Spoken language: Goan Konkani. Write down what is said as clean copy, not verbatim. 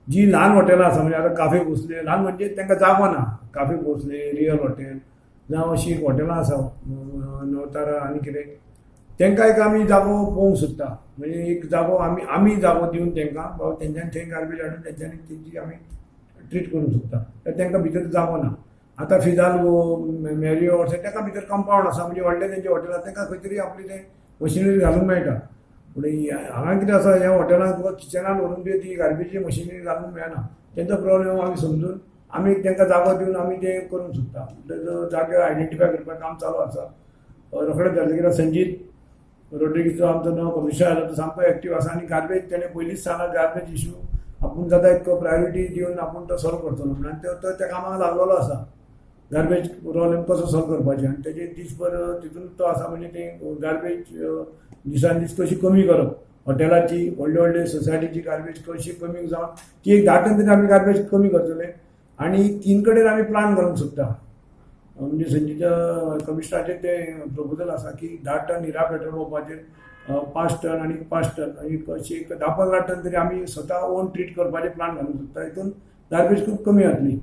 जी ल्हान हॉटेलां आसा, म्हणजे आतां काफे भोसले, ल्हान म्हणजे तांकां जागो ना, काफे भोसले, रियल हॉटेल जावं अशीं हॉटेलां आसा, नवतारा आनी कितें, तांकां एक आमी जागो पळोवंक सोदता. म्हणजे एक जागो आमी जागो दिवन तांकां, बाबा तेंच्यांनी थंय गार्बेज हाडून तेंच्यांनी तेंची आमी ट्रीट करूंक सोदता. तर तांकां भितर जागो ना. आतां फिदाल्गो, मॅरिओट, तांकां भितर कंपावंड आसा, म्हणजे व्हडलें तेंचें हॉटेल आसा, तांकां खंय तरी आपली तें मशिनरी घालूंक मेळटा. पूण हांगा कितें आसा, ह्या हॉटेलांत तुका किचनान व्हरून बी ती गार्बेजी मशिनरी घालूंक मेळना. तेंचो प्रॉब्लेम आमी समजून आमी तांकां जागो दिवन आमी तें करूंक सोदता. जागे आयडेंटिफाय करपाक काम चालू आसा. रोखडेंच जातलें, कित्याक संजीत रोड्रिगीचो आमचो नवो कमिशनर आयलो, तो सामको एक्टीव आसा आनी गार्बेज तेणें पयलींच सांगला, गार्बेज इशू आपूण जाता इतको प्रायोरिटी दिवन आपूण तो सॉल्व करतलो म्हणून. आनी तो त्या कामाक लागलेलो आसा, गार्बेज प्रॉब्लेम कसो सॉल्व करपाचें. आनी तेजे दीसभर तितून तो आसा, म्हणजे ते गार्बेज दिसान दीस कशी कमी करप, हॉटेलाची, व्हडले व्हडले सोसायटीची गार्बेज कशी कमी जावन ती एक 10 टन तरी आमी गार्बेज कमी करतले. आनी 3 कडेन आमी प्लान घालूंक सोदता. म्हणजे संजीच्या कमिशनराचेर तें प्रपोजल आसा की 10 टन हिरा पेट्रोल पंपाचेर, 5 टन आनी 5 टन आनी अशी एक 10-15 टन तरी आमी स्वता ओन ट्रीट करपाचें प्लान घालूंक सोदता. हितून गार्बेज खूब कमी जातली.